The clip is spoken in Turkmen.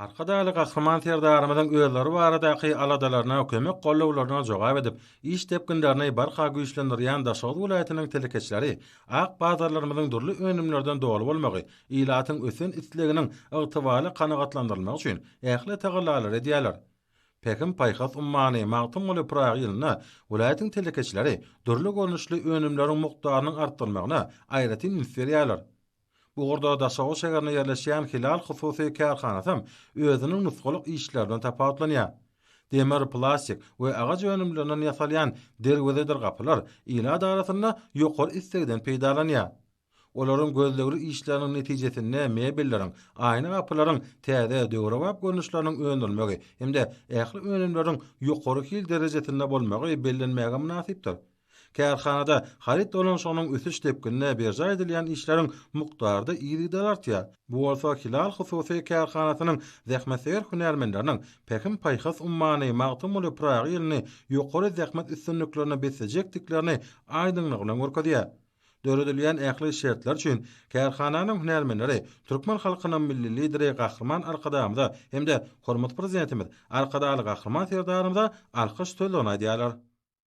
Arkadagly Gahryman Serdarymyzyň özleri baradaky aladalaryna, kömek-gollawlaryna jogap edip, iş depginlerini barha güýçlendirýän Daşoguz welaýatynyň telekeçileri ak bazarlarymyzyň dürli önümlerden doly bolmagy, ilatyň ösen isleginiň ygtybarly kanagatlandyrylmagy üçin ähli tagallalary edýärler. Pähim-paýhas ummany Magtymguly Pyragy ýylynda welaýatyň telekeçileri dürli görnüşli önümleriň mukdarynyň artdyrylmagyna aýratyn üns berýärler. Bu ugurda Daşoguz şäherinde ýerleşýän Hilal hususy kärhanasam özüniň nusgalyk işleri bilen tapawutlanýar. Demir, plastik we agaç önümlerinden ýasalýan derwezedir gapylar ilat arasynda ýokary islegden peýdalanýar. Olaryň gözlegli işleriniň netijesinde mebelleriň, aýna gapylaryň täze, döwrebap görnüşleriniň öndürilmegi hem-de ähli önümleriň ýokary hil derejesinde bolmagy bellenmäge mynasypdyr. Kärhanada haryt dolanyşygynyň ösüş depginine berjaý edilýän işleriň mukdary-da yzygider artýar. Bu bolsa Hilal hususy kärhanasynyň zähmetsöýer hünärmenleriniň Pähim-paýhas ummany Magtymguly Pyragy ýylyny ýokary zähmet üstünliklerine beslejekdiklerini aýdyňlygy bilen görkezýär. Döredilýän ähli şertler üçin kärhananyň hünärmenleri türkmen halkynyň Milli Lideri Gahryman Arkadagymyza hem-de hormatly Prezidentimiz Arkadagly Gahryman Serdarymyza alkyş sözlerini aýdýarlar.